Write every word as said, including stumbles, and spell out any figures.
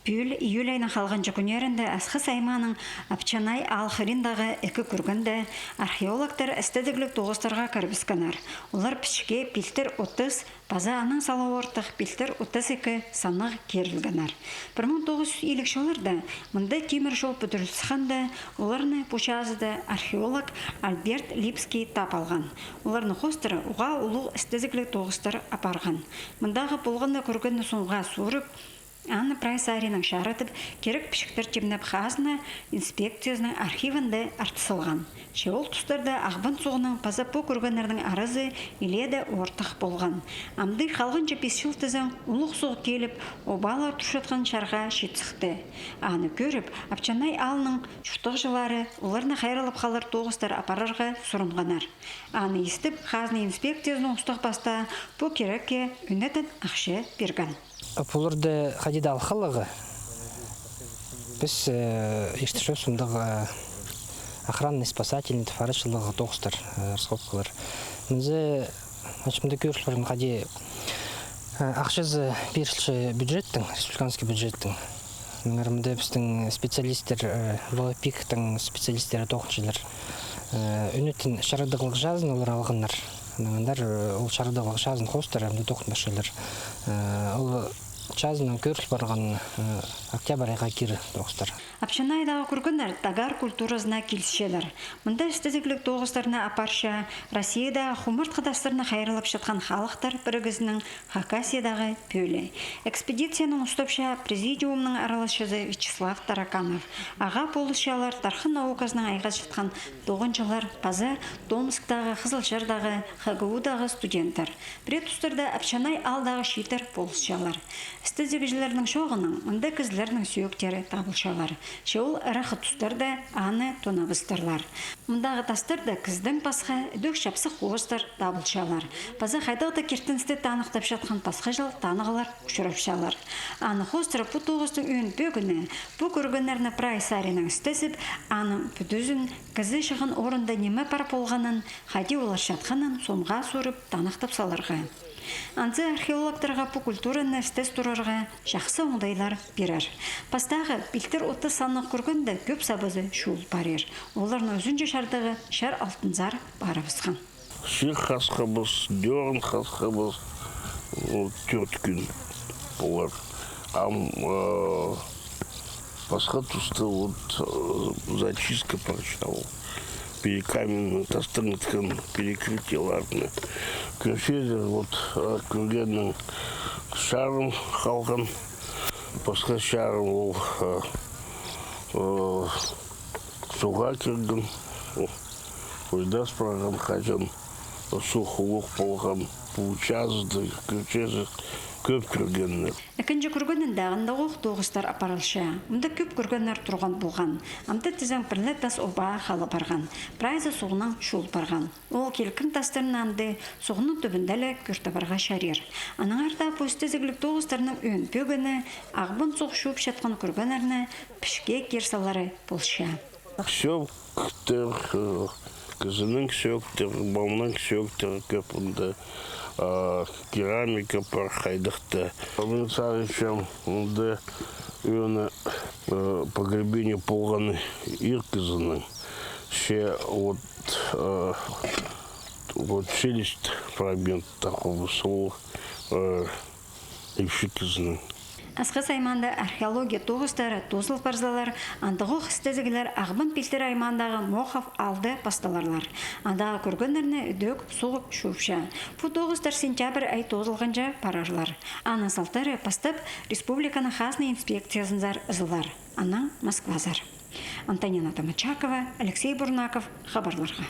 Пӱӱл июль айның халғанҷы кӱннерінде Асхыс аймааның Апчанай аал хыриндағы ікі кӱргенде археологтар істезігліг тоғыстарға кірібіскеннер. Олар пічікке пилтір отыс паза анаң сала ортых пилтір отыс ікі саннығ кирілгеннер. Пір муң тоғыс чӱс илиг чылларда мында тимір чол пӱдіріл сыхханда, оларны пу чазыда археолог Альберт Липский тап алған. Оларның хоостыра уғаа улуғ істезігліг тоғыстар апарған. Мындағы полған на кӱргенні сомға суурып, аны прай саринаң чаратып, кирек пічіктер тимнеп, хазна инспекциязының архивінде артыс салған. Че ол тустарда Ағбан суғның паза пу кӱргеннернің аразы илееде ортых полған. Амды халғанҷы пис чыл тізең улуғ суғ киліп, обалар турчатхан чарға чит сыхты. Аны кӧріп, Апчанай аалның чуртағҷылары оларны хайраллап халар тоғыстар апарарға сурынғаннар. Аны истіп, хазна инспекциязының устағ-пастаа пу кирекке ӱнетін ахча пирген. Пуларны хайди даа ал халарға, піс, э, иртірчебіс мындағ, э, охранный-спасательный тіп парчалығ тоғыстар, э, раскопкалар. Мынзы, значит, мында кӧріл парған хайди, э, ахчазы пирілче бюджеттің, республиканский бюджеттің. Мына мында пістің специалисттер, э, Волопиктің специалисттері тоғынчалар. Э, ӱнетін чарадығлығ чазын олар алғаннар. Анаң андар, э, ол чарадығлығ чазын хоостыра амды тоғын парчалар. Э, ол чазынаң кӧріл парған, э, октябрь айға кире тоғыстар. Апчанайдағы кӱргеннер тагар культуразына килісчелер. Мында істезігліг тоғыстарны апарча Россиядағы хумартхы тастарны хайраллап чатхан халыхтар пірігізінің Хакасиядағы пӧлии. Экспедицияны устапча президиумның араласчызы Вячеслав Тараканов. Ағаа полысчалар тархын науказынаң айғасчатхан тоғынҷылар паза Томсктағы, Хызылчардағы, ХГУ-дағы студенттер. Пірее тустарда Апчанай аалдағы чииттер полысчалар. Істезігҷілернің чооғынаң мында кізілернің сӧӧктері табылчалар. Че ол ыраххы тустарда аны тонабастырлар. Мындағы тастарда кізідең пасха ідӧк чапсых хоостар табылчалар. Паза хайдағ-да киртіністі таныхтапчатхан пасхаҷыл танығлар учурапчалар. Аны хоостыра пу тоғыстың ӧӧн пӧгіні пу кӱргеннерні прай саринаң істезіп, аның пӱдізін, кізі чыған орында ниме пар полғанын, хайди олар чатханын сомға суурып таныхтап саларға. Анзы археологтарға пу культураны істес турарға чахсы оңдайлар пирер. Пастағы пилтір отыс саннығ кӱргенде кӧп сабазы чуул парир. Оларның ӱзінҷі чардығы чар алтынзар парыбысхан. Чир хасхабыс, дӧрін хасхабыс, вот, тӧрт кӱн полар. Ам, э, пасха туста вот, э, зачистка парча ол. Перекаменный тастаң иткен перекрытиелерні. Кӧрчезер, вот, э, кӱргеннің чарын халған, пасха чарын ол, э, э, суға кірген, пойдас парған, хаҷан суғ улуғ полған, пу чазыда кӧрчезер, кӧп кӱргеннер. Ікінҷі кӱргенінде андағох тоғыстар апарылча. Мында кӧп кӱргеннер турған полған. Амды тізең пір ле тас обаа хал парған. Прайзы суғнаң чуул парған. Ол килкім тастарны амды суғның тӱбінде ле кӧр табарға чарир. Аннаңар даа пу істезігліг тоғыстарның ӧӧн пӧгіні Ағбан суғ чуупчатхан кӱргеннерні пічікке кир салары полча. Сӧӧктер, э, кізінің сӧӧктері, малның сӧӧктері кӧп мында, а, керамика пар хайдағ-да. Мин сағынчам, мында ӧӧні, э, погребение полған ир кізінің. Че вот, э, вот челюсть фрагмент такого, сол, э, ипчі кізінің. Асхыс аймаанда археология тоғыстары тоозыл парзалар, андағох істезіглер Ағбан пилтірі аймаандағы Мохов аалда пасталарлар. Андағы кӱргеннерні ідӧк суғ чуупча. Пу тоғыстар сентябрь ай тоозылғанҷа парарлар. Аның салтары пастап республиканың хазна инспекциязынзар ызылар, анаң Москвазар. Антонина Томачакова, Алексей Бурнаков, хабарларға.